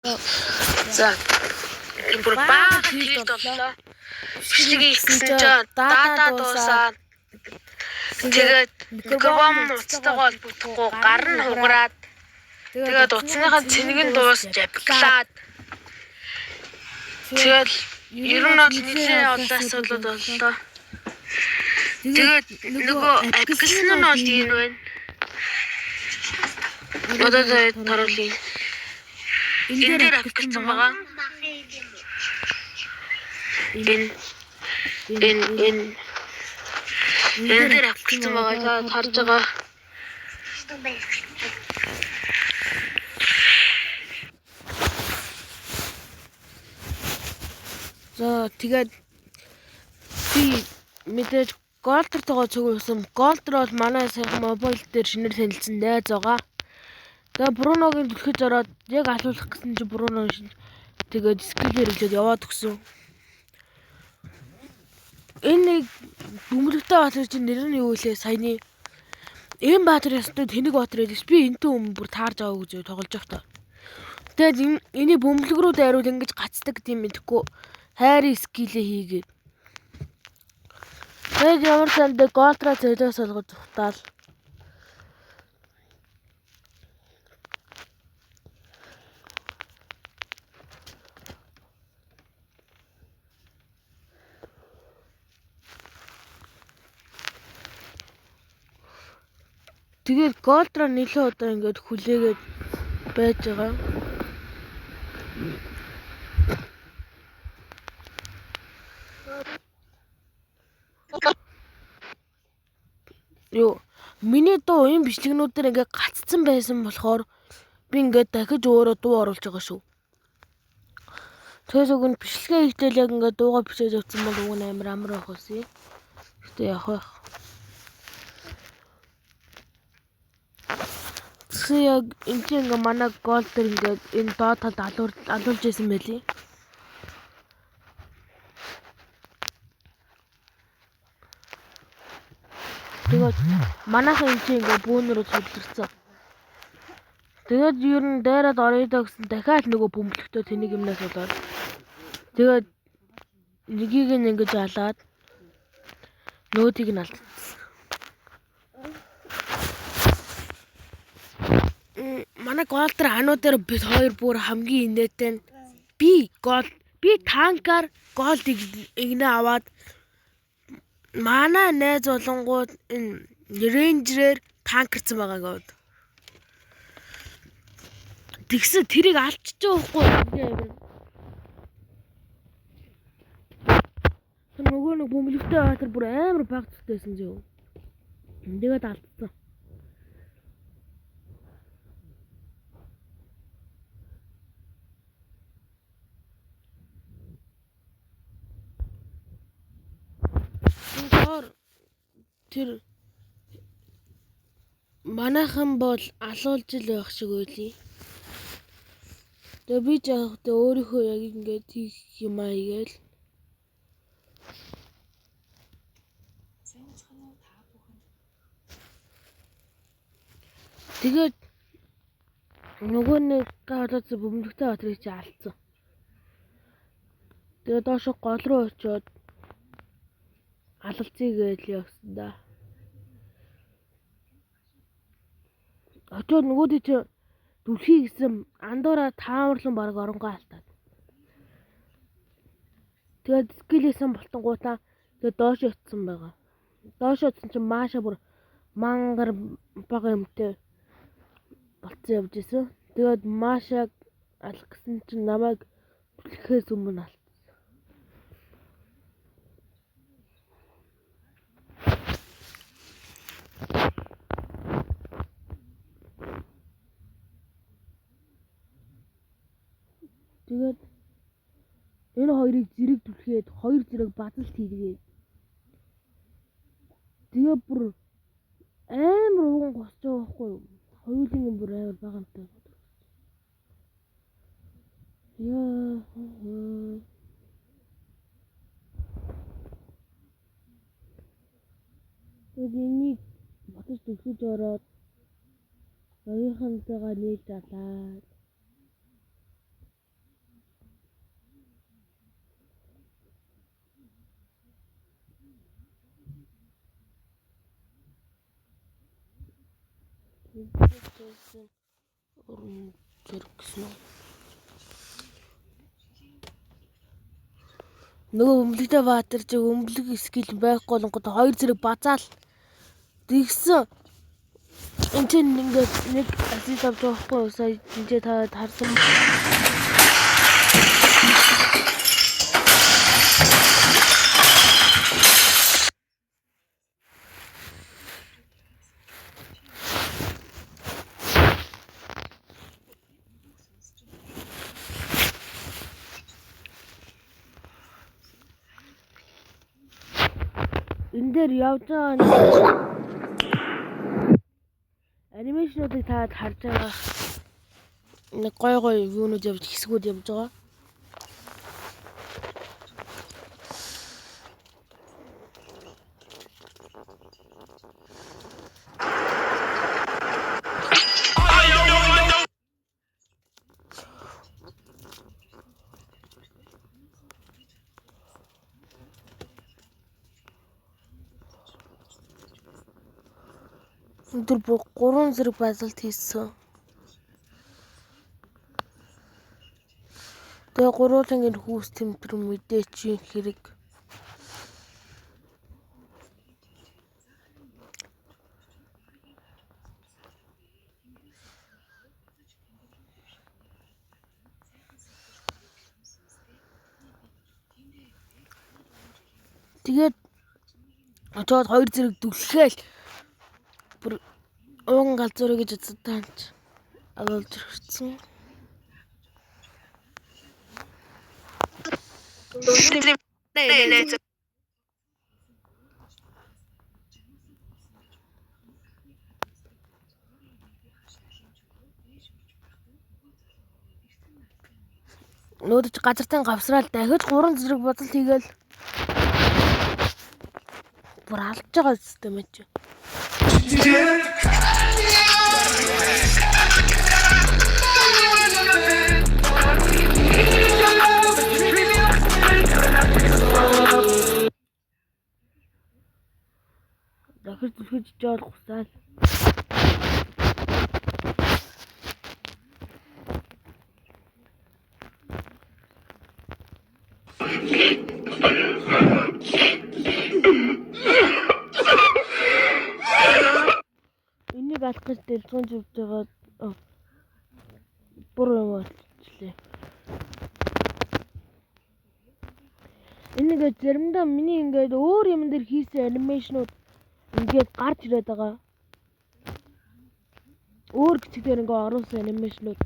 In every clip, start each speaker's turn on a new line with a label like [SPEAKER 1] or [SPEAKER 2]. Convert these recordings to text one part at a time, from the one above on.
[SPEAKER 1] За бүр бага тэлд боллоо. Бичлэг хийх гэсэн чинь дата дуусаад тэгээд микрофон утастайгаа холбогдохгүй гар нь хугараад тэгээд утасныхаа цэник нь дуусч апглаад тэгэл ер нь бол нэлээд олон асуудлууд боллоо. Тэгээд нөгөө апглсан нь бол энэ байна. Одоо таруулъя. Энэ дээр апглсан байгаа. Энэ энэ энэ энэ дээр апглсан байгаа. Та харж байгаа.
[SPEAKER 2] За тэгээд би мэдээж Голдертойгоо цугласан. Голдер бол манай сайхан мобайл дээр шинээр танилцсан найз байгаа. Тэгээ Бруногийн түлхэж ороод яг алуулах гэсэн чинь Бруно тэгээд skill хэрэглээд яваад өгсөн. Энэ нэг бөмбөлөгтэй баатар чинь нэр нь юу вэ саяны? Энэ баатар ёстой тэнэг баатар байлээ. Би энтэй өмнө бүр таарж аваа гэж тоглож байхдаа. Тэгээд эний бөмбөлөг рүү дайруул ингэж гацдаг тийм мэдэхгүй. Хайрын skill ээ хийгээд. Тэгээд ямар санд Голдраа золиос олгож зүхтаал. Тэгээд Голдраа нэлээд удаа ингээд хүлээгээд байж байгаа. Юу миний дуу энэ бичлэгнүүд дээр ингээд гаццсан байсан болохоор би ингээд дахиж өөрөө дуу оруулж байгаа шүү. Тэгээс уг нь бичлэгээ хийхдээ яг ингээд дуугаа бичээд явцсан бол уг нь амар амар байх байсан. Гэтэ явах байх. Тэгсэн яг энэ чинь ингээд манай гол дээр ингээд энэ доод талд алуулж исэн байлээ. Тэгээд манайхан энэ чинь ингээд бүүнөрөө цугларсан. Тэгээд ер нь дайраад орё доо гэсэн дахиад нөгөө бөмбөлөгтөө тэнийг юмнаас болоод тэгээд нэгийг нь ингэж алаад нөгөөдийг нь алдсан. Манай Голдер ануу дээр бид хоёр бүр хамгийн инээдтэй нь би гол би танкаар гол игнэ аваад манай найз болонгууд энэ рейнджерээр танкерцсан байгаа гээд. Тэгсэн тэрийг алдчихж байгаа байхгүй. Тэр нөгөө нэг бөмбөлөгтэй баатар бүр амар баг зүтэйсэн зөө. Тэгээд алдсан. Энэ тэр манайхан бол алуулж л байх шиг байлээ. Тэгээ би жаахтай өөрийнхөө яг ингээд хийх юм аа хийгээл. Тэгээд нөгөө нэг галаад бөмбөлөгтэй баатрыг чи алдсан. Тэгээд доошо гол руу очиод алалцъя гэж явсан да. Очиод нөгөөдөө чи дүлхий гэсэн андуураа тааварлан баг оронгоо алдаад. Тэгээд скилээсэн болтонгуудаа тэгээд доош очсон байгаа. Доош очсон чинь Маша бүр мангар бага юмтай болцсон явж исэн. Тэгээд Машаг алах гэсэн чинь намайг түлхэхээс өмнө алдсан. Тэгээд энэ хоёрыг зэрэг түлхээд хоёр зэрэг базалт хийгээд тэгээ бүр амар ууган госч байгаа байхгүй юу? Хоёулын бүр амар бага юмтай. Яа. Тэгээд энийг ботож түлхэж ороод багийнхантайгаа нийлж алаад. Өрн зэрэг гэсэн үү? Нөгөө өмлөгтэй баатар чи өмлөг skill байхгүй болонгод хоёр зэрэг базаал тэгсэн. Энд чинь ингээд нэг assist авч байгаа хгүй юу? Сая энэ та харсан. Энэ дээр явж байгаа animation уудыг та харж байгаа. Нэг гой гой юунууд явж хэсгүүд явж байгаа. Өндөр бүр 3 зэрэг базалт хийсэн. Тэгээ гуруулангийн хүүс тэмтэр мэдээчийн хэрэг. Тэгээд очоод хоёр зэрэг дүлхээл бүр уун галзуурэ гэж үзсэн ч алуулж ирсэн. Нүүдэж газартан гавсраал дахиж 3 зэрэг бодол хийгээл бүр алж байгаа систем ээ чи. Дахиж түлхэж жаал гусаал. Энийг алах гэж дэлгүүн живж байгаа буруу юм болчихлээ. Энэ ингээд заримдаа миний ингээд өөр юм дээр хийсэн animation ууд ингээд гарч ирээд байгаа. Өөр хэсгээр ингээд оруулсан animation ууд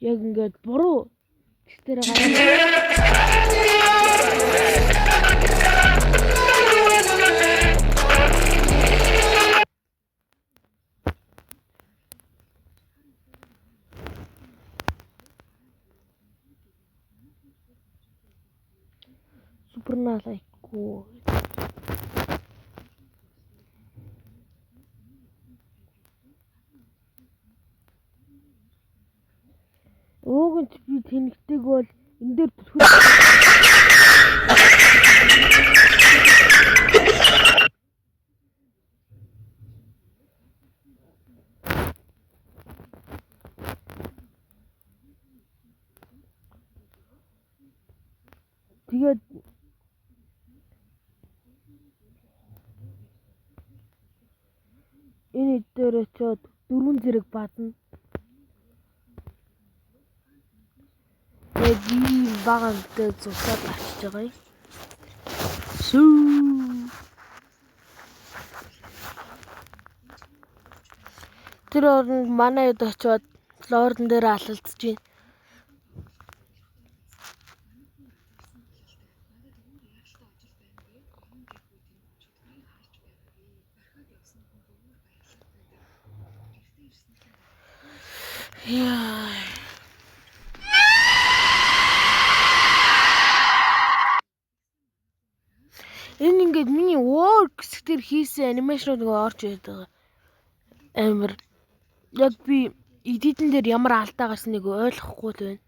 [SPEAKER 2] яг ингээд буруу хэсгээр гараад Супернал айкуу. Ууг нь би тэнэгдэг бол энэ дээр түлхүү. Тэгээд энэ дээр очиод 4 зэрэг баазна. Тэгээд ийм бага амттай зурсаад авчиж байгаа юм. Сүү. Тэр оронд манай хэд очиод лордон дээр алалцж байна. Яа. Энэ ингээд миний өөр хэсэг дээр хийсэн animation ууд ингээ орж ирээд байгаа. Амар яг би edit эн дээр ямар алдаа гарсныг ойлгохгүй л байна.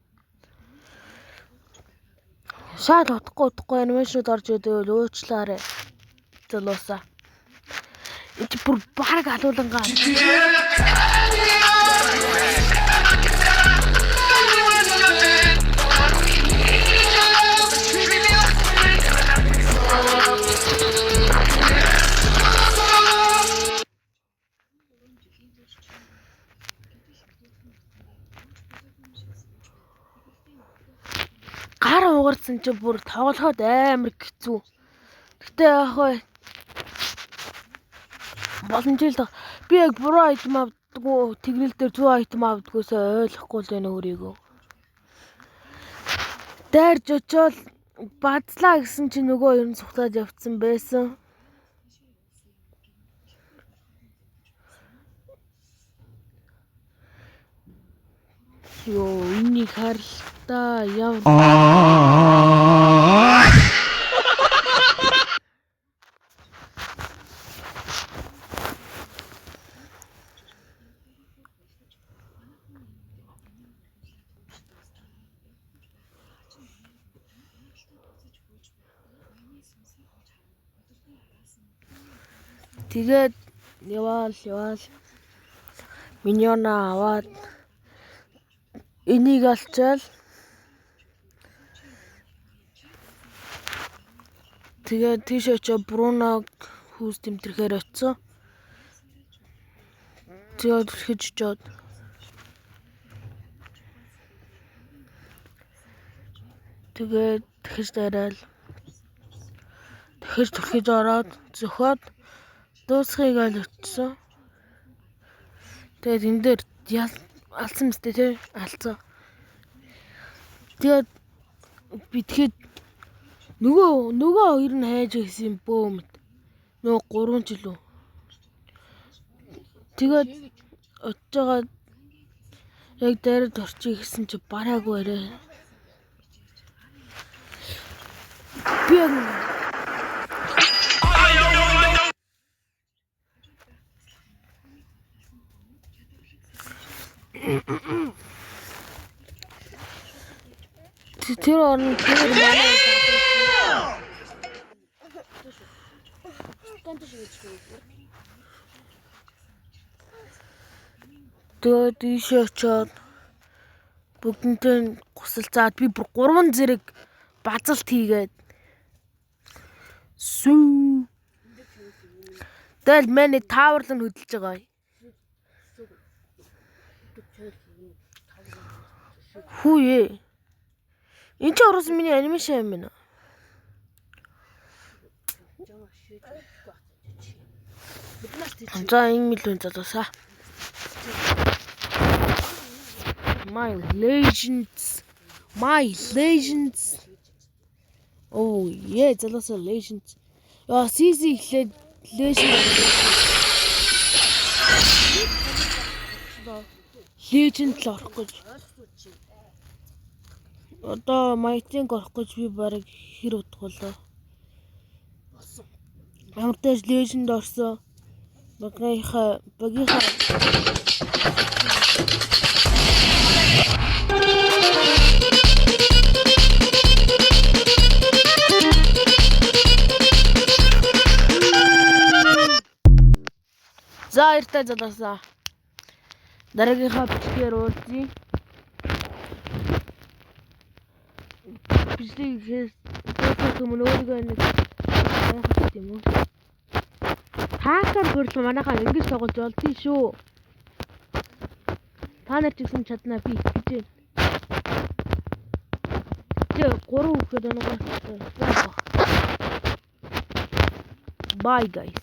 [SPEAKER 2] Шал утгагүй animation ууд орж ирээд байвал уучлаарай. Залуусаа. Энэ бүр бараг алуулангаа. Гар угарсан чи бүр тоглоход амар хэцүү. Гэтэ яах вэ? Боломжтой л би яг буруу item авдаггүй, тэгрэл дээр зөв item авдаггүйсээ ойлгохгүй л байна өөрийгөө. Дайрж очиод базлаа гэсэн чи нөгөө ер нь цухтаад явцсан байсан. Йоо, энийг харалтаа яв. Тэгээд яваал яваал миньона аваад энийг олчвал тэгээд тийш очоо Бруног хүүс тэмтрэхээр очсон. Тэгээд түлхэж очоод тэгээд дахиж дайраал дахиж түлхэж ороод зөхиод дуусхийг аль очсон. Тэгээд энэ дээр алдсан мэт тий алдсан. Тэгээд би тэгэхэд нөгөө хоёр нь хайж гисэн бөөмөд. Нөгөө 3 ч лүү. Тэгээд очиж байгаа яг дайраад орчих гэсэн чи бараагүй арай. Би яг тэр орн тэр манай тэгээд ийшээ очиод бүгднтэй гусалцаад би бүр 3 зэрэг базалт хийгээд сүү. Тэгэл миний тааварлан хөдөлж байгаа. Хүүе. Энд чи оруулсан миний анимашн юм байна. За энэ мэлүүн залуусаа. My legends. My legends. Oh yeah, залуусаа legends. Яа, CC эхлээд legend. Legend л орох гэж. Одоо Mighty-г орох гэж би бараг хэр удах болоо. Ямар тааш Legend орсон. Багийнхаа За баяртай залуусаа. Дараагийнхаа бичлэгээр уулзъя. Бичлэг хийхээс өмнө өөрийгөө нэг гайхах юм уу? Таакаар хөрөл манайхаа ингэж тоглож болдгийг шүү. Та нар ч гэсэн чаднаа би итгэж байна. Тэ 3 үхэд оногоо. Bye guys.